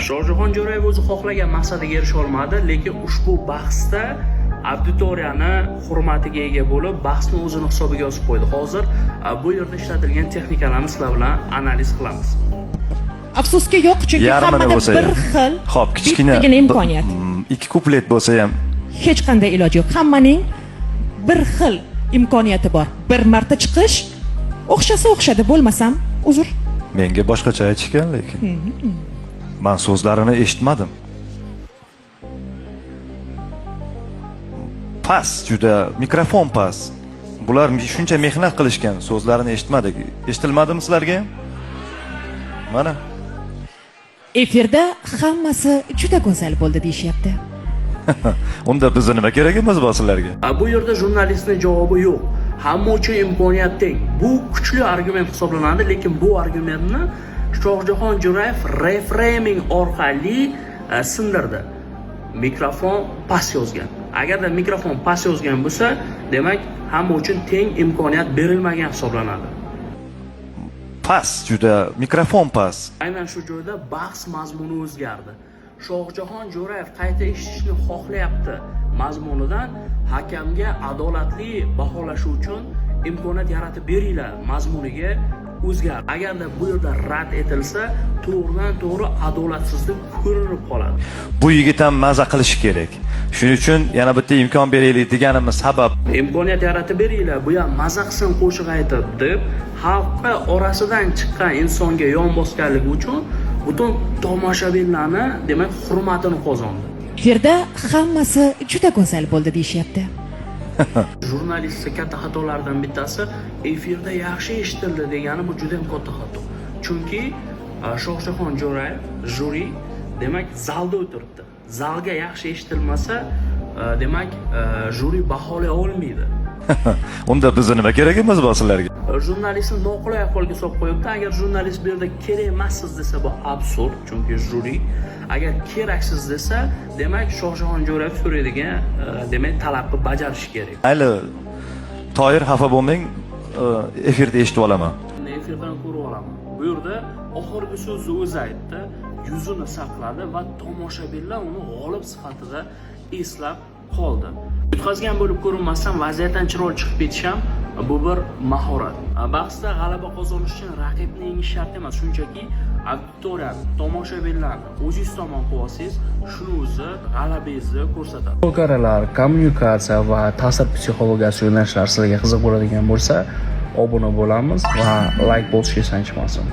Shohjahon Jo'rayev o'zi xohlagan maqsadiga erisha olmadi, lekin ushbu bahsda auditoriyani hurmatiga ega bo'lib, bahsni o'zini hisobiga yozib qo'ydi. Hozir bu yerda ishlatilgan texnikalarni sizlar bilan analiz qilamiz. Afsuski, yo'q, chunki Yarmini hammada bo'lsa bir ham. xil, Xo'p, kichkina bittagina imkoniyat. Ikki kuplet bo'lsa ham. Hech qanday iloji yo'q. Hammaning bir xil imkoniyati bor. Bir marta chiqish, o'xshasa o'xshadi, bo'lmasam uzr. Menga boshqacha aytishgan, lekin man so'zlarini eshitmadim. Past juda, mikrofon past. Bular shuncha mehnat qilishgan, so'zlarini eshitmadik. Eshitilmadimi sizlarga ham? Mana. Efirda hammasi juda go'zal bo'ldi deyishyapti. Unda bizni nima keragimiz bor sizlarga? Bu yerda jurnalistning javobi yo'q. Hamma uchun imkoniyat teng. Bu kuchli argument hisoblanadi, lekin bu argumentni Shohjahon Jo'rayev reframing orqali sindirdi. Mikrofon past yozgan. Agarda mikrofon past yozgan bo'lsa, demak, hamma uchun teng imkoniyat berilmagan hisoblanadi. Past juda, mikrofon past. Aynan shu joyda bahs mazmuni o'zgardi. Shohjahon Jo'rayev qayta eshitishni xohlayapti mazmunidan hakamga adolatli baholashi uchun imkoniyat yaratib beringlar mazmuniga o'zgardi. Agarda bu yerda rad etilsa, to'g'ridan to'g'ri adolatsizlik ko'rinib qoladi. Bu yigit ham maza qilishi kerak. Shuning uchun yana bitta imkon beraylik deganimiz sabab. Imkoniyat yaratib beringlar, bu ham maza qilsin qo'shiq aytib deb xalqqa orasidan chiqqan insonga yon bosganligi uchun butun tomoshabinlarni, demak, hurmatini qozondi. Efirda hammasi juda go'zal bo'ldi deyishyapti. Jurnalistni katta xatolaridan bittasi efirda yaxshi eshitildi degani, bu juda ham katta xato. Chunki Shohjahon Jo'rayev, juri, demak, zalda o'tiribdi. Zalga yaxshi eshitilmasa, demak, juri baholay olmaydi. Unda bizni nima keragimiz bor sizlarga? Jurnalistni noqulay ahvolga solib qo'yibdi. Agar jurnalist bu yerda kerak emassiz desa, bu absurd, chunki juri. Agar keraksiz desa, demak, Shohjahon Jo'rayev so'raydigan, demak, talabni bajarishi kerak. Mayli, Toyir, xafa bo'lmang, efirda eshitib olaman. Efirdan ko'rib olaman. Bu yerda oxirgi so'zni o'zi aytdi, yuzini saqladi va tomoshabinlar uni g'olib sifatida eslab qoldi. Yutqazgan bo'lib ko'rinmasdan vaziyatdan chiroyli chiqib ketish ham bu bir mahorat. Bahsda g'alaba qozonish uchun raqibni yengish shart emas, shunchaki auditoriyani, tomoshabinlarni o'zingiz tomon qilib olsangiz, shuni o'zi g'alabangizni ko'rsatadi. Muzokaralar, kommunikatsiya va ta'sir psixologiyasi yo'nalishlari sizlarga qiziq bo'ladigan bo'lsa, obuna bo'lamiz va layk bosish esdan chiqmasin.